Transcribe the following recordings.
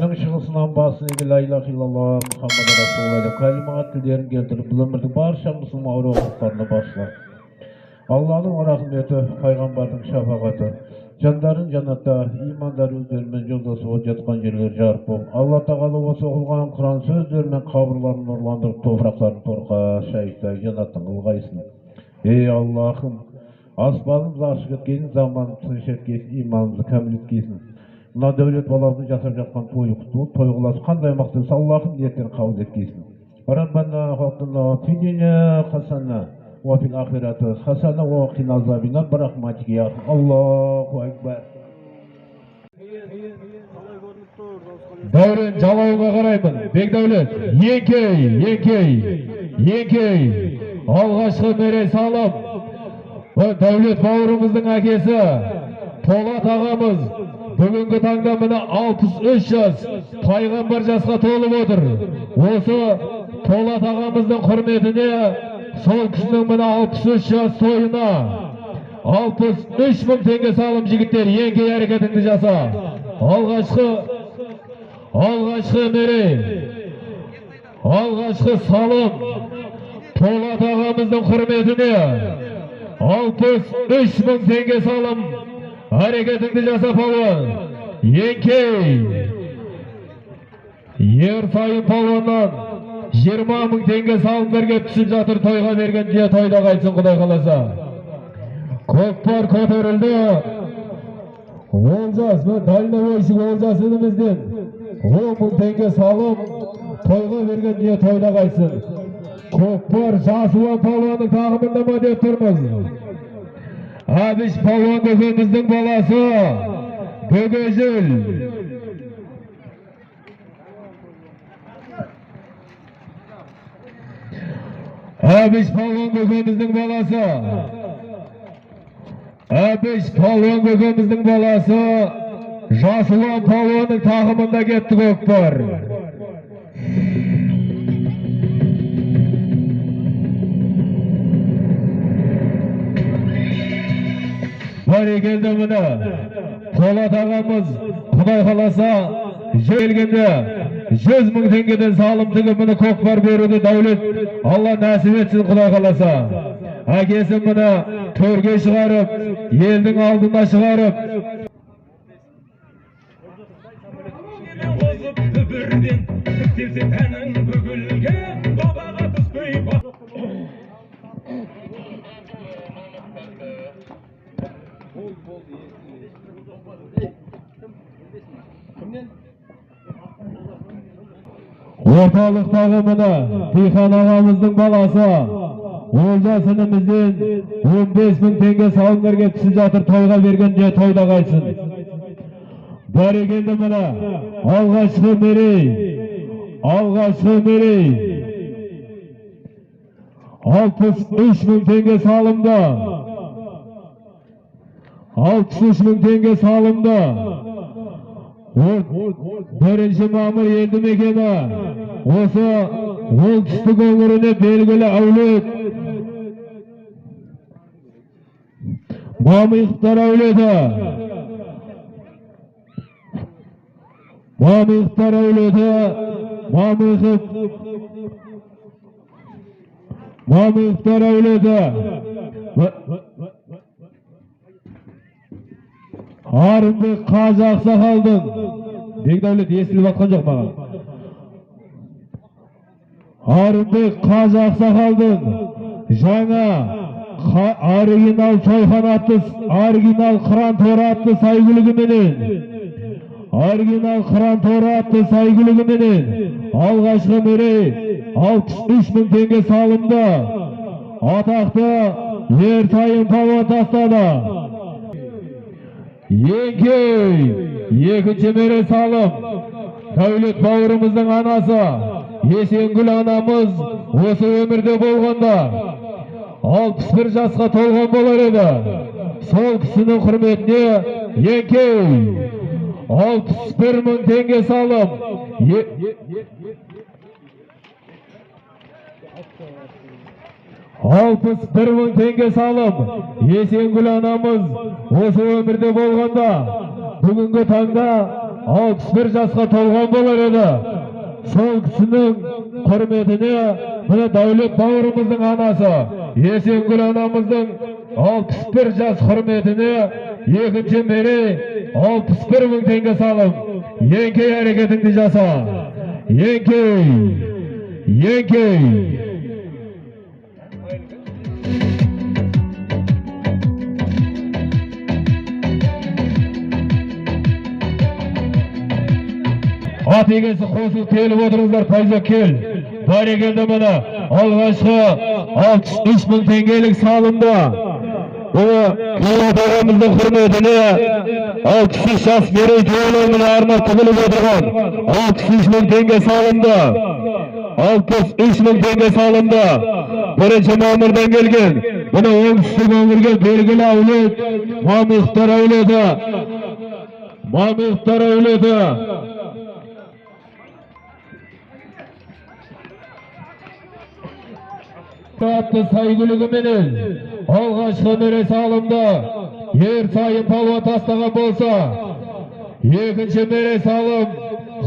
Күннің шығысынан басын игі ла илаха иллаллах Мұхаммад Расулалла деп кәлимаға тілдерін келтіріп, бұл өмірдің барша мұсылман аруақтарына басшылар. Алланың рахметі, пайғамбардың шапағаты, жандарын жаннатта, имандары өздерімен жолдасы болып жатқан жерлер жарық болып, Алла тағала осы оқылған Құран сөздерімен қабырларын нұрландырып, топырақтарын торқа шайықтай жаннаттан қылғайсын. Ей Аллахым, аспанымыз ашық еткейсін, заманымыз тыныш еткейсін, иманымызды кәміл еткейсін. Мына Дәулет баламыздың жасап жатқан тойы құтты болып, той қыласы қандай мақсат болса, Аллахым ниеттерін қабыл еткейсін. Раббана атина фид дуния хасана уа фил ахирати хасана уа қина азабиннар бирахматика я Аллаху акбар. Дәурен Жалауға қараймын. Бекдәулет, еңкей, еңкей, еңкей. Алғашқы мерей салым. Дәулет бауырымыздың әкесі Полат ағамыз бүгінгі таңда міне 63 жас, пайғамбар жасқа толып отыр. Осы Полат ағамыздың құрметіне сол кісінің міне 63 жас тойына 63 мың теңге салым. Жігіттер, еңкей, әрекетіңді жаса. Алғашқы мерей, алғашқы салым Полат ағамыздың құрметіне 63 мың теңге салым. Әрекетіңді жаса, палуан, еңкей. Ерсайын палуаннан 20 мың теңге салымдар келіп түсіп жатыр. Тойға берген дүние тойда қайтсын, Құдай қаласа. Көкпар көтерілді. Олжас, мына дальнобойщик Олжас інімізден 10 мың теңге салым. Тойға берген дүние тойда қайтсын. Көкпар Жасұлан палуанның тағымында ма деп тұрмыз. Әбіш палуан көкеміздің баласы Бөгежіл. Әбіш палуан көкеміздің баласы. Әбіш палуан көкеміздің баласы Жасұлан палуанның тағымында кетті көкпар. Бәрекелді, міне. Полат ағамыз, Құдай қаласа, келгенде 100 мың теңгеден салым тігіп, міне, көкпар беруді дәулет Алла нәсіп етсін, Құдай қаласа. Әкесі міне төрге шығарып, елдің алдына шығарып. Озып түбірден тіктелсе тәнің бүгілген бабаға түспей. Орталықтағы міне Дихан ағамыздың баласы Олжас інімізден 15 мың теңге салымдар келіп түсіп жатыр. Тойға берген де тойда қайтсын. Бәрекелді, міне, алғашқы мерей, алғашқы мерей 63 мың теңге салымды, 63 мың теңге салымды. 1 мамыр елді мекені, осы оңтүстік өңіріне белгілі әулет, Мамиқовтар әулеті. Мамиқовтар әулеті, Мамиқов, Мамиқовтар әулеті. Арынбек қажы ақсақалдың, Бекдәулет, естіліп жатқан жоқ маған. Арынбек қажы ақсақалдың жаңа оригинал Сойхан атты, оригинал Қыран торы атты сәйгүлігіменен, оригинал Қыран торы атты сәйгүлігіменен алғашқы мерей 63 мың теңге салымды атақты Ерсайын палуан тастады. Еңкей, екінші мерей салым. Дәулет бауырымыздың анасы Есенгүл анамыз осы өмірде болғанда 61 жасқа толған болар еді. Сол кісінің құрметіне, еңкей, 61 мың теңге салым. 61 мың теңге салым. Есенгүл анамыз осы өмірде болғанда бүгінгі таңда 61 жасқа толған болар еді. Сол кісінің құрметіне міне Дәулет бауырымыздың анасы Есенгүл анамыздың 61 жас құрметіне екінші мерей 61 мың теңге салым. Еңкей, әрекетіңді жаса. Еңкей, еңкей. Ат егесі қосылып келіп отырыңыздар, Пайза кел. Бәрекелді, міне алғашқы 63 мың теңгелік салымда. Бұны Болат ағамыздың құрметіне 63 жас мерейтойына арнап тігіліп отырған 63 мың теңге салымда. 63 мың теңге салымда. 1 мамырдан келген. Бұны оңтүстік өңірге белгілі әулет, Мамықовтар әулеті. Мамықовтар әулеті. Атты сәйгүлігіменен алғашқы мере салымды Ер Сайын палуан тастаған болса, екінші мере салым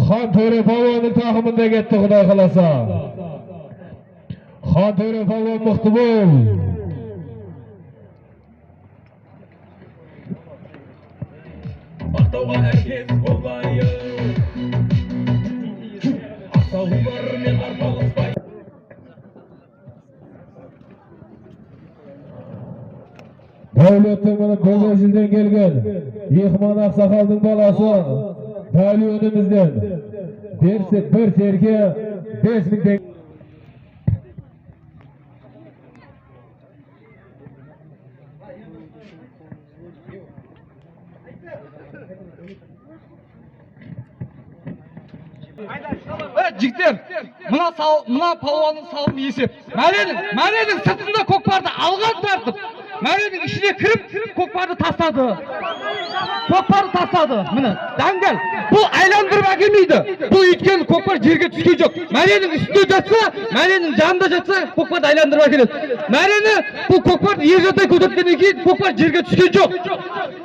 Хан Төре палуанның тақымында кетті, Құдай қаласа. Хан Төре палуан, мықты бол. Мақтауға әркез болайын, ақтаулармен арпалыспай. Дәулеттің міне Бөгежілден келген Ихман ақсақалдың баласы Дәулет інімізден бір серке 5000 теңге. Е, жігіттер, мына палуанның салымы есеп. Мәленің сыртында көкпарды алған тартып, мәленің ішіне кіріп көкпарды тастады. Көкпарды тастады. Міне, дәңгәл. Бұл айландырып әкелмейді. Бұл өйткені көкпар жерге түскен жоқ. Мәленің үстінде жатса, мәленің жанында жатса, көкпарды айландырып әкеледі. Мәлені бұл көкпарды ер жатай көтерткеннен кейін көкпар жерге түскен жоқ.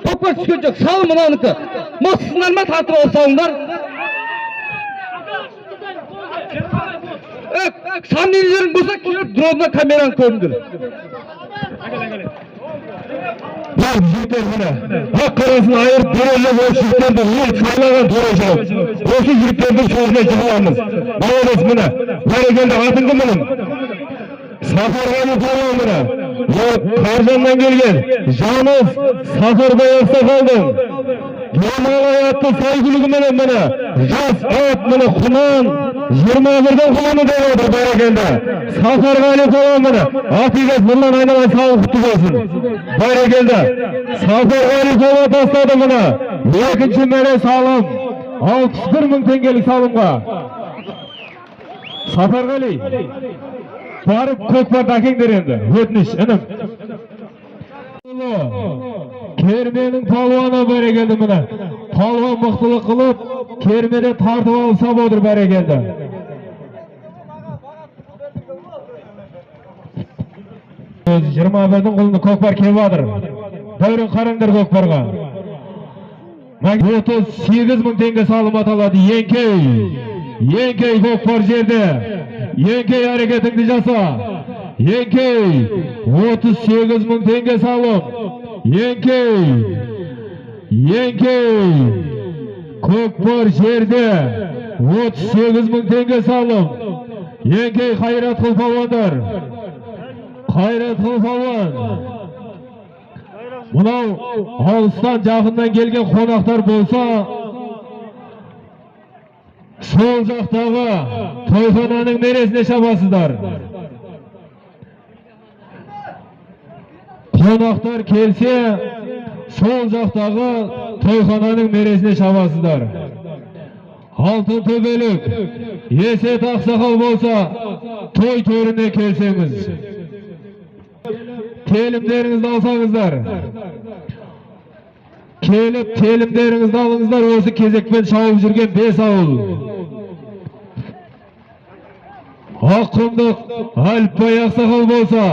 Көкпар түскен жоқ. Салым мынанікі. Мықтысыңдар ма, тартып алып салыңдар. Сомнениелерің болса, келіп дроннан камераны көріңдер. Бұл жігіттер, міне, ақ қарасын айырып берерлік осы жігіттерді ел сайлаған төрешілік. Осы жігіттердің сөзіне жығыламыз. Молодец, міне. Бәрекелді, атың кім, інім? Сафарғали палуан, міне. Ол Қаржаннан келген Жаныс Сафарбай ақсақалдың Гималай атты сәйгүлігіменен, міне, жас ат, міне, құнан 21-дің құланы деп отыр, бәрекелді. Сафарғали палуан, міне, ат егесі Нұрлан айналайын, сауық құтты болсын. Бәрекелді. Сафарғали палуан тастады, міне. Екінші мере салым 61 мың теңгелік салымға. Сафарғали, барып көкпарды әкеңдер енді. Өтініш, інім. Керменің палуаны, бәрекелді, міне. Палуан мықтылық қылып, кермеде тартып алып сап отыр, бәрекелді. 21-дің құлыны көкпар келіп жатыр. Дәурен, қараңдар көкпарға. 38 мың теңге салым аталады. Еңкей. Еңкей, көкпар жерде. Еңкей, әрекетіңді жаса. Еңкей. 38 мың теңге салым. Еңкей. Еңкей. Көкпар жерде. 38 мың теңге салым. Еңкей, қайрат қыл, палуандар. Қайрат қыл, палуан. Мынау алыстан жақыннан келген қонақтар болса, сол жақтағы тойхананың мересіне шабасыздар. Қонақтар келсе, сол жақтағы тойхананың мересіне шабасыздар. Алтын төбелік Есет ақсақал болса, той төріне келсеңіз. Телімдеріңізді алсаңыздар. Келіп телімдеріңізді алыңыздар, осы кезекпен шауып жүрген бес ауыл. Аққұмдық Әліпбай ақсақал болса,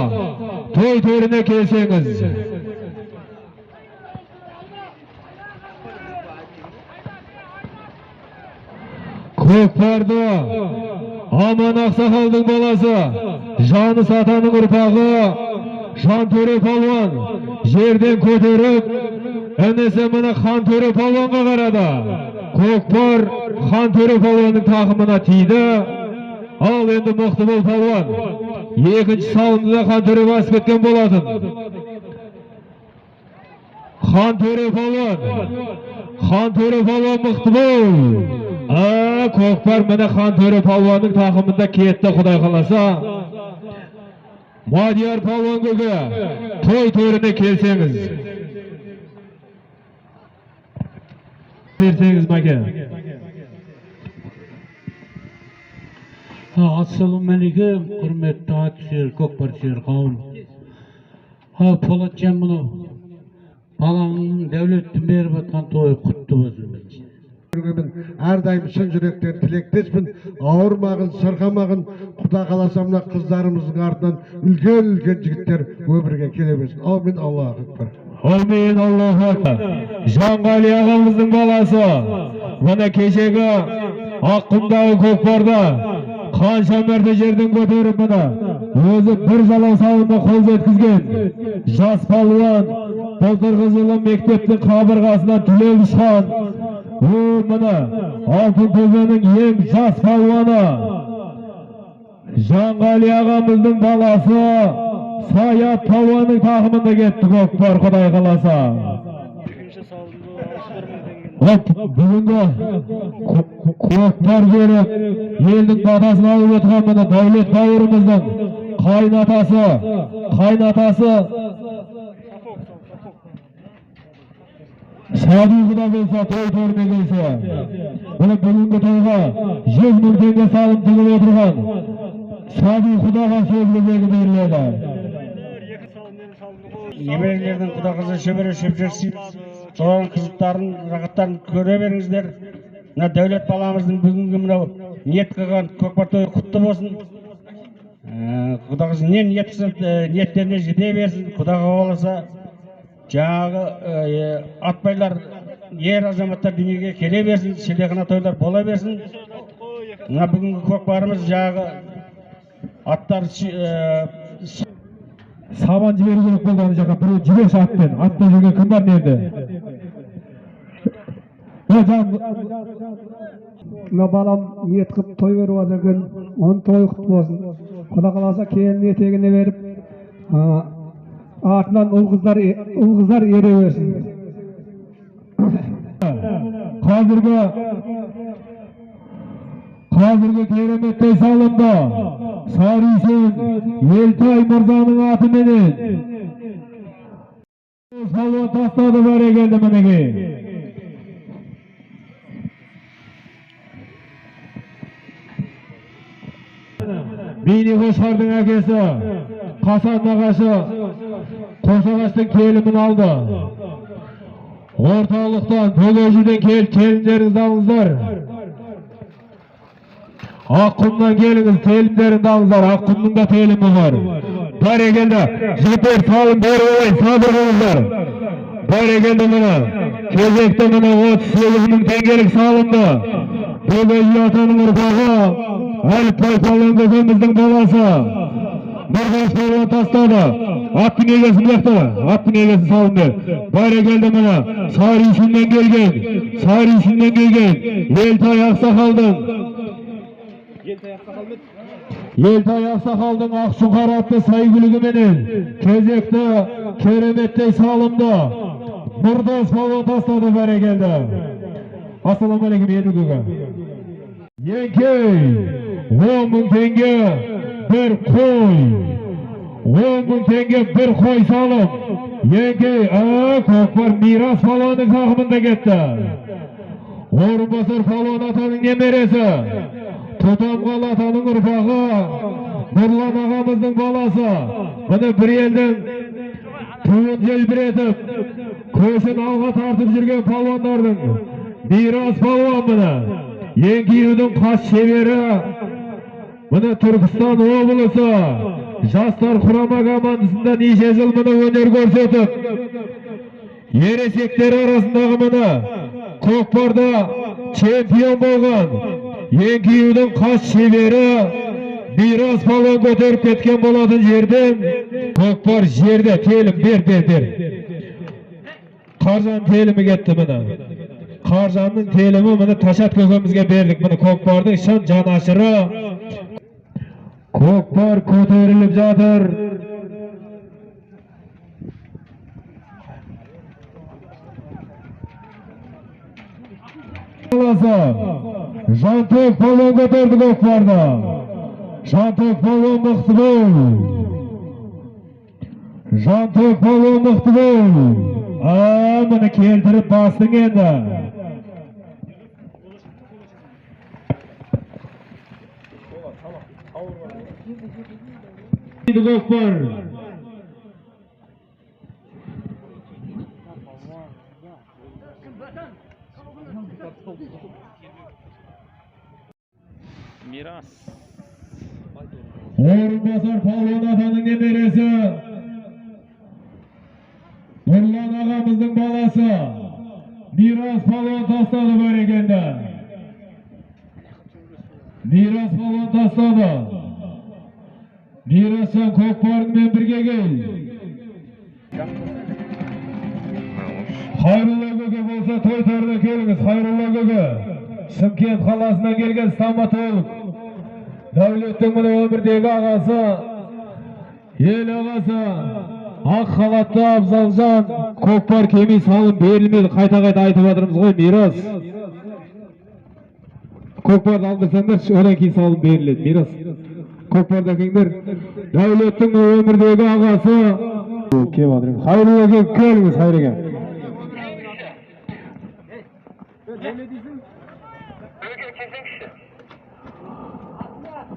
той төріне келсеңіз. Көкпарды Аман ақсақалдың баласы, Жаныс атаның ұрпағы Жантөре палуан жерден көтеріп, інісі міне Хантөре палуанға қарады. Көкпар Хантөре палуанның тақымына тиді. Ал енді мықты бол палуан. Екінші салымды да Хантөре басып кеткен болатын. Хантөре палуан. Хантөре палуан мықты бол. Көкпар міне Хантөре палуанның тақымында кетті, Құдай қаласа. Мадияр палуан көке, той төріне келсеңіз. Берсеңіз, мәке. Ассалаумағалейкум, құрметті ат сүйер, көкпар сүйер қауым. Полатжан, мынау балаңның Дәулеттің беріп жатқан тойы құтты болсын. Әрдайым шын жүректен тілектеспін. Ауырмағын, сырқамағын, Құда қаласа мына қыздарымыздың артынан үлкен-үлкен жігіттер өмірге келе берсін. Аумин, Аллаху акбар. Аумин, Аллаху акбар. Жанғали ағамыздың баласы. Мына кешегі Аққұмдағы көкпарда қанша мәрте жерден көтеріп, мына өзі бір жалау салымға қол жеткізген жас палуан, былтырғы жылы мектептің қабырғасынан түлеп ұшқан, мына Алтын төбенің ең жас палуаны Жанғали ағамыздың баласы Саят палуанның тақымында кетті көкпар, Құдай қаласа. Бүгінгі көкпар беріп, елдің батасын алып отырған мына Дәулет бауырымыздың қайнатасы Саду құда болса, той төріне келсе, мына бүгінгі тойға 100 мың теңге салым тігіп отырған Саду құдаға сөз кезегі беріледі. Немерелердің құда қызы шөбере шөпшек, солардың қызықтарын, рахаттарын көре беріңіздер. Мына Дәулет баламыздың бүгінгі мынау ниет қылған көкпар тойы құтты болсын. Құда қызы не ниет қылса, ниеттеріне жете берсін. Құда қаласа, жаңағы атбайлар, ер азаматтар дүниеге келе берсін, шілдехана тойлар бола берсін. Мына бүгінгі көкпарымыз жаңағы аттар сабан жіберу керек болды ана жаққа. Біреу жіберші атпен. Атпен жүрген кім бар жерде? Мына балам ниет қылып той беріп жатыр екен, оның тойы құтты болсын. Құда қаласа келін етегіне беріп, артынан ұл қыздар ере берсін. Қазіргі кереметтей салымда Сарисен Елтай мырзаның атыменен палуан тастады, бәрекелді мінекей. Бейне Қошқардың әкесі Қасан нағашы Қосағаштың келімін алды. Орталықтан Бөгежуден келіп келіндеріңізді алыңыздар. Аққұмнан келіңіз, телімдеріңді алыңыздар. Аққұмның да телімі бар. Бәрекелді. Жігіттер, салым беріп алайын, сабыр қылыңыздар. Бәрекелді мына. Кезекті мына 38 мың теңгелік салымды Бөгежу атаның ұрпағы Әліпбай палуан көкеміздің баласы Нұрғаш палуан тастады. Аттың егесін мықты, аттың егесін салым бер. Бәрекелді мына Сарисіннен келген, Сарисіннен келген Елтай ақсақалдың, Елтай ақсақалдың Ақшұқар атты сәйгүлігіменен кезекті кереметтей салымды Нұрдос палуан тастады, бәрекелді. Ассалаумағалейкум, Еділ көке. Еңкей, 10 мың теңге бір қой. 10 мың теңге бір қой салым. Еңкей, көкпар Мирас палуанның тақымында кетті. Орынбасар палуан атаның немересі, Тұтамғал атаның ұрпағы Нұрлан ағамыздың баласы. Міне бір елдің туын желбіретіп, көшін алға тартып жүрген палуандардың Мирас палуан міне. Еңкеюдің қас шебері, міне Түркістан облысы жастар құрама командасында неше жыл міне өнер көрсетіп, ересектер арасындағы міне көкпарда чемпион болған Еңкеюдің қас шебері Мирас палуан көтеріп кеткен болатын жерден. Көкпар жерде, телім бер, бер, бер. Қаржан телімі кетті міне. Қаржанның телімі міне Ташат көкемізге бердік. Міне көкпардың шын жанашыры. Көкпар көтеріліп жатыр. Жантөк палуан көтерді көкпарды. Жантөк палуан мықты бол. Жантөк палуан мықты бол. Міне келтіріп бастың енді. Көкпар. Мирас. Орынбасар палуан атаның немересі Нұрлан ағамыздың баласы Мирас палуан тастады бәрекелді. Мирас палуан тастады. Мирасжан көкпарыңмен бірге кел. Хайрулла көке болса той төріне келіңіз. Хайрулла көке Шымкент қаласынан келген стоматолог. Дәулеттің міне өмірдегі ағасы, ел ағасы, ақ халатты Абзалжан. Көкпар келмей салым берілмейді. Қайта-қайта айтып жатырмыз ғой, Мирас. Көкпарды алдырсаңдар, одан кейін салым беріледі. Мирас, көкпарды әкеңдер. Дәулеттің өмірдегі ағасы келіп жатыр. Хайрулла көке, келіңіз, Хайреке.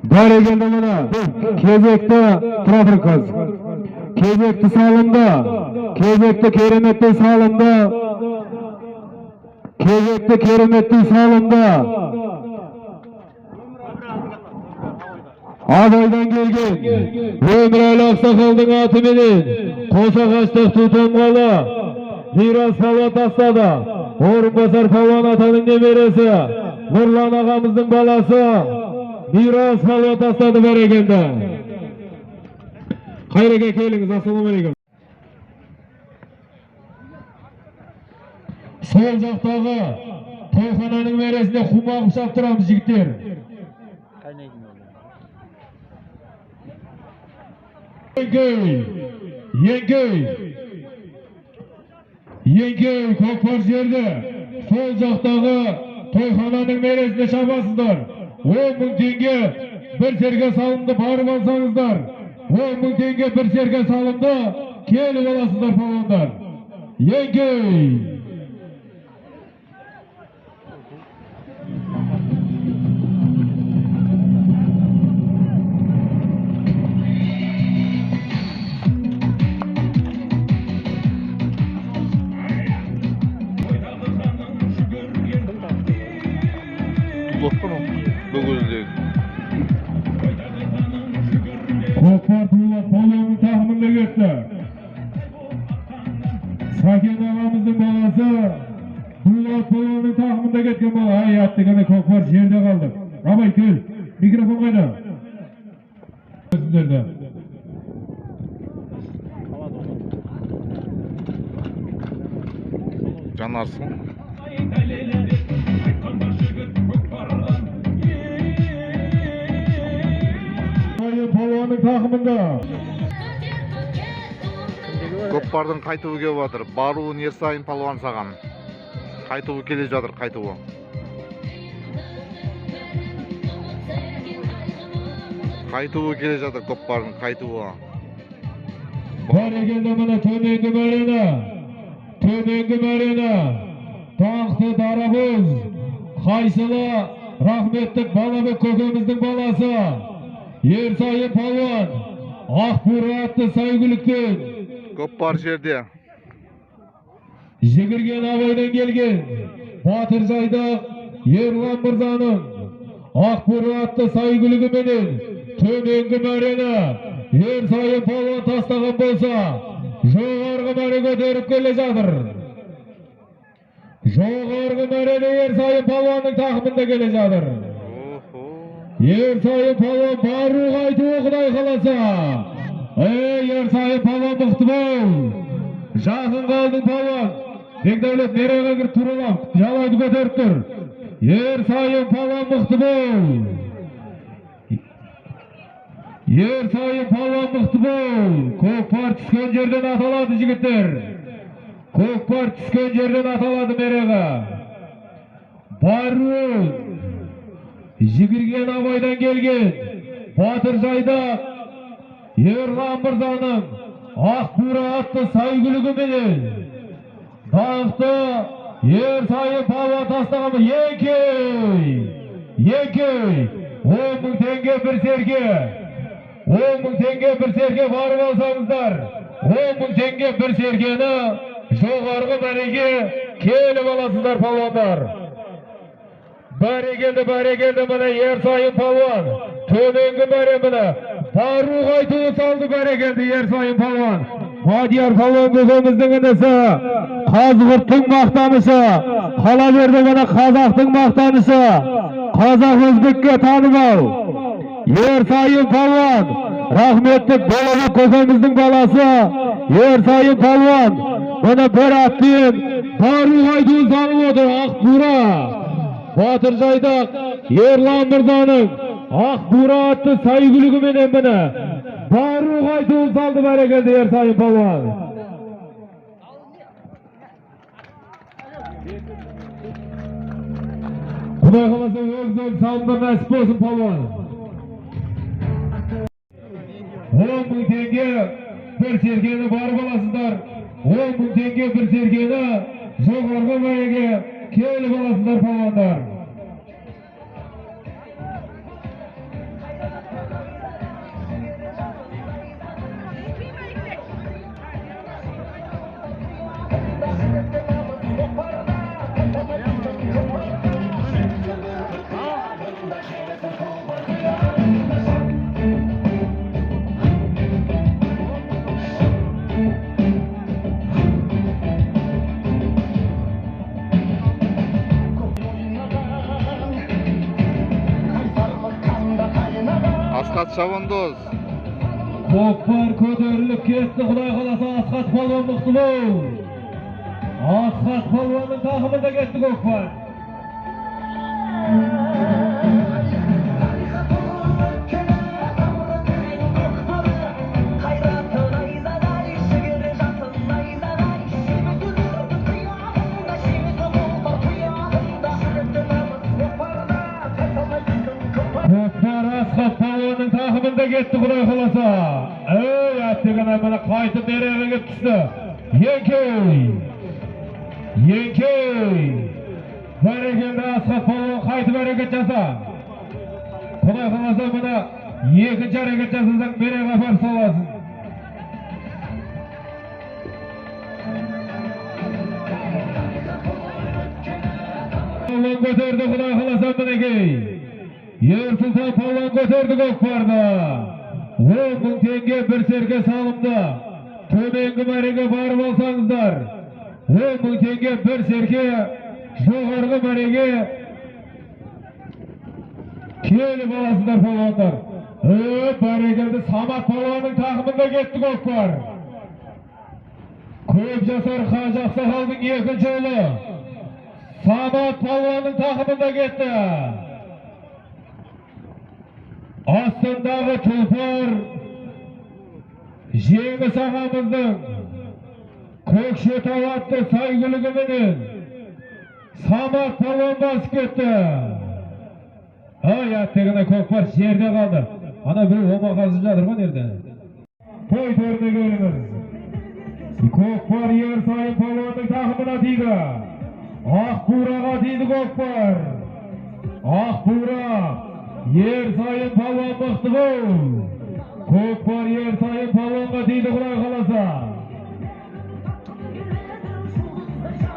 Бәрекелді міне. Кезекті тұра тұр қыз. Кезекті салымды. Кезекті кереметтей салымды. Кезекті кереметтей салымды. Абайдан келген Өмірәлі ақсақалдың атыменен Қосағаштық Тұтамғалы Мирас палуан тастады. Орынбасар палуан атаның немересі Нұрлан ағамыздың баласы Мирас палуан тастады. Бәрекелді. Қайреке келіңіз, ассалаумағалейкум. Сол жақтағы тойхананың мәресінде құмақ ұшап тұрамыз, жігіттер. Еңкей, еңкей, еңкей, көкпар жерде сол жақтағы тойхананың мәресінде шабасыздар. 10 мың теңге бір серге салымды барып алсаңыздар, 10 мың теңге бір серге салымды келіп аласыздар палуандар. Еңкей. Көкпар Дулат палуанның тақымында кетті. Сәкен ағамыздың баласы Дулат палуанның тақымында кеткен бала. Ай, аттегене көкпар жерде қалды. Абай, кел. Микрофон қайда? Сіздерді. Жанарсың. Палуанның тақымында. Көкпардың қайтуы келіп жатыр. Баруын Ерсайын палуан саған. Қайтуы келе жатыр, қайтуы. Қайтуы келе жатыр көкпардың қайтуы. Бәрекелді міне төменгі мәрені. Төменгі мәрені. Даңқты Дарабоз. Қайсылы рахметтік Балабек көкеміздің баласы. Ерсайын палуан Ақбура атты сәйгүліктен. Көкпар жерде. Жүгірген Абайдан келген Батыр Жайдақ Ерлан мырзаның Ақбура атты сәйгүлігіменен төменгі мәрені Ерсайын палуан тастаған болса, жоғарғы мәре көтеріп келе жатыр. Жоғарғы мәрені Ерсайын палуанның тақымында келе жатыр. Ерсайын палуан бару қайтуы Құдай қаласа. Ей, Ерсайын палуан мықты бол. Жақын қалдың палуан. Бекдәулет мереға кіріп туралап, жалауды көтеріп тұр. Ерсайын палуан мықты бол. Ерсайын палуан мықты бол. Көкпар түскен жерден аталады жігіттер. Көкпар түскен жерден аталады мереға. Бару жүгірген Абайдан келген Батыр Жайдақ Ерлан мырзаның ақ бура атты сәйгүлігіменен даңқты Ерсайын палуан тастаған. Еңкей, еңкей, 10 мың теңге бір серке, 10 мың теңге бір серке барып алсаңыздар, 10 мың теңге бір серкені жоғарғы мәреге келіп аласыздар палуандар. Бәрекелді, бәрекелді, міне Ерсайын палуан. Төменгі мәре міне. Бару қайтуы салды, бәрекелді Ерсайын палуан. Мадияр палуан көкеміздің інісі, Қазығұрттың мақтанышы, қала берді міне қазақтың мақтанышы, қазақ өзбекке танымал. Ерсайын палуан, рахметті Болабек көкеміздің баласы Ерсайын палуан. Міне бір атпен бару қайтуы салып отыр ақ бура. Батыр Жайдақ Ерлан мырзаның ақ бура атты сәйгүлігіменен міне бару қайтуын салды, бәрекелді Ерсайын палуан. Құдай қаласа өгіз салымдар нәсіп болсын палуан. 10 мың теңге бір серкені барып аласыздар. 10 мың теңге бір серкені жоғарғы мәреге келіп аласыздар палуандар. Асқат Шабандоз. Көкпар көтеріліп кетті, Құдай қаласа Асқат палуан мықты бол. Асқат палуанның тақымында кетті көкпар. Көкпар Асқат палуанның тақымында кетті, Құдай қаласа. Ей, әттегене міне қайтып мереге келіп түсті. Еңкей, еңкей. Бәрекелді Асқат палуан, қайтып әрекет жаса. Құдай қаласа міне екінші әрекет жасасаң мереге апарып саласың. Палуан көтерді, Құдай қаласа мінекей. Ерсұлтан палуан көтерді көкпарды. 10 мың теңге бір серке салымды. Төменгі мәреге барып алсаңыздар. 10 мың теңге бір серке жоғарғы мәреге келіп аласыздар палуандар. Бәрекелді Самат палуанның тақымында кетті көкпар. Көп жасар Қажы ақсақалдың екінші ұлы Самат палуанның тақымында кетті. Астындағы тұлпар Жеңіс ағамыздың Көкшетау атты сәйгүлігіменен Самат палуан басып кетті. Ай, әттегене көкпар жерде қалды. Ана біреу омақасып жатыр ғой жерде. Той төріне келіңіз. Көкпар Ерсайын палуанның тақымына тиді. Ақ бураға тиді көкпар. Ақ бура Ерсайын палуан мықты бол. Көкпар Ерсайын палуанға тиді, Құдай қаласа.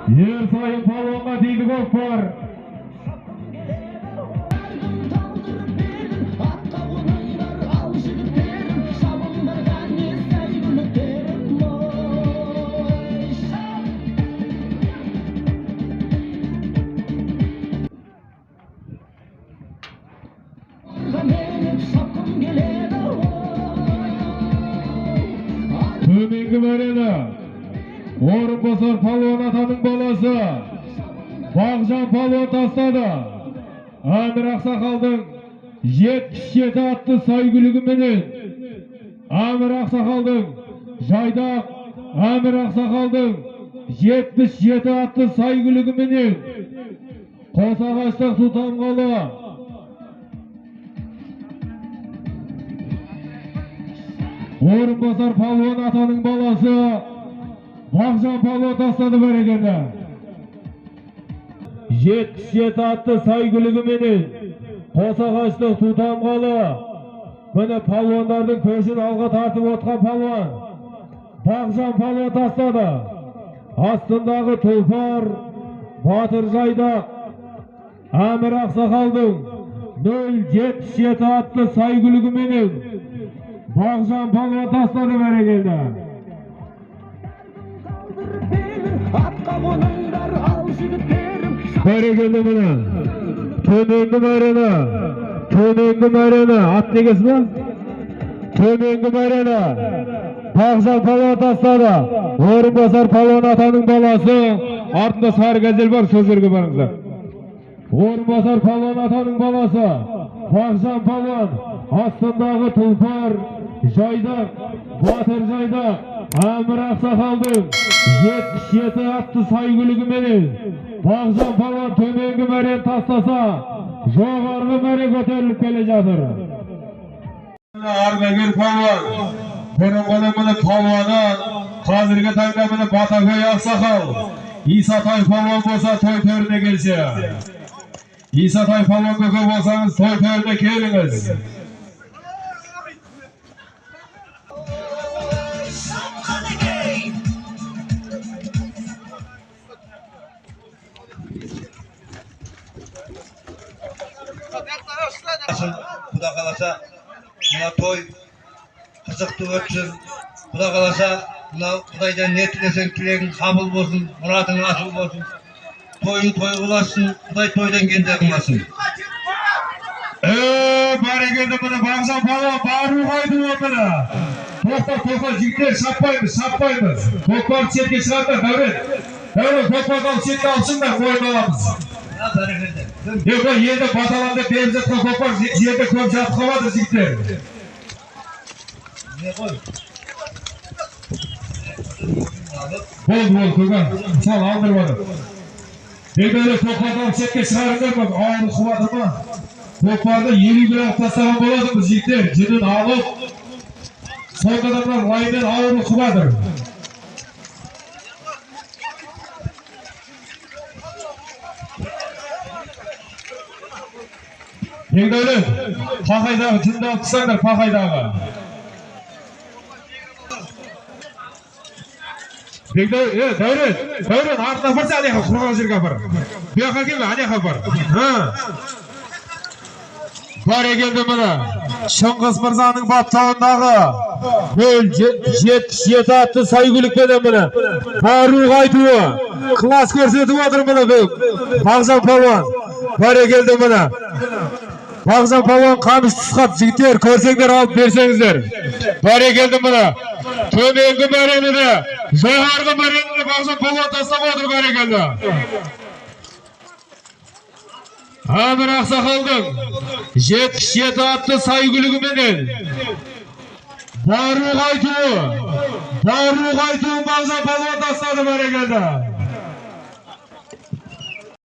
Ерсайын палуанға тиді көкпар. Төменгі мәрені Орынбасар палуан атаның баласы Бағжан палуан тастады. Әмір Ақсақалдың 77 атты сәйгүлігіменен, Әмір Ақсақалдың жайдақ, Әмір Ақсақалдың 77 атты сәйгүлігіменен Қосағаштық Тұтамғалы Орынбасар палуан атаның баласы Бағжан палуан тастады. Бәрекелді. 77 атты сәйгүлігіменен Қосағаштық Тұтамғалы, міне палуандардың көшін алға тартып отқан палуан Бағжан палуан тастады. Астындағы тұлпар Батыр Жайдақ Әмір Ақсақалдың 077 атты сәйгүлігіменен Бағжан палуан тастады. Бәрекелді. Бәрекелді. Міне төменгі мәрені, төменгі мәрені ат негесі ме? Төменгі мәрені Бағжан палуан тастады. Орынбасар палуан атаның баласы, артында сары газель бар, сол жерге барыңыздар. Орынбасар палуан атаның баласы Бағжан палуан, астындағы тұлпар Жайдақ, Батыр Жайдақ Әмір Ақсақалдың 77 атты сәйгүлігіменен Бағжан палуан төменгі мәрені тастаса, жоғарғы мәре көтеріліп келе жатыр. Ардагер палуан, бұрынғының міне палуаны, қазіргі таңда міне Батагөй Ақсақал. Исатай палуан болса той төріне келсе. Исатай палуан көке болсаңыз той төріне келіңіз. Құда қаласа, мына той қызықты өтсін. Құда қаласа, мына Құдайдан не тілесең тілегің қабыл болсын, мұратың асыл болсын. Тойың той қыласын, Құдай тойдан кенде қылмасын. Бәрекелді. Міне Бағжан палуан бару қайтуы міне. Тоқта, тоқта, жігіттер, шаппаймыз, шаппаймыз. Көкпарды шетке шығарыңдар, Дәурен. Дәурен, көкпарды алып шетке алып шығыңдар, қойын аламыз. Yok, енді баталам деп беріп жатқан көкпар жерде көп жатып қалады, жігіттер. Болды, болды, көке. Сал, алдырып жатыр. Бекдәулет, көкпарды алып шетке шығарыңдар, ауырлық қылып жатыр ма? Көкпарды 50 кило қылып тастаған болатынбыз, жігіттер. Жүнін алып, сонда да мына лаймен ауырлық қылып жатыр. Бекдәулет, пақайдағы жүнді алып тастаңдар, пақайдағы. Бекдәулет, Дәурен, Дәурен, артына апарса, ана жаққа, құрғақ жерге апар. Бұл жаққа келме, ана жаққа апар. Бәрекелді. Міне Шыңғыс мырзаның баптауындағы 077 атты сәйгүлікпенен міне бару қайтуы класс көрсетіп отыр міне Бағжан палуан. Бәрекелді. Міне Бағжан палуан қамыс тұсқап, жігіттер, көрсеңдер алып берсеңіздер. Бәрекелді. Міне төменгі мәрені де, жоғарғы мәрені де Бағжан палуан тастап отыр. Бәрекелді. Әмір Ақсақалдың 77 атты сәйгүлігіменен бару қайтуы, бару қайтуын Бағжан палуан тастады. Бәрекелді.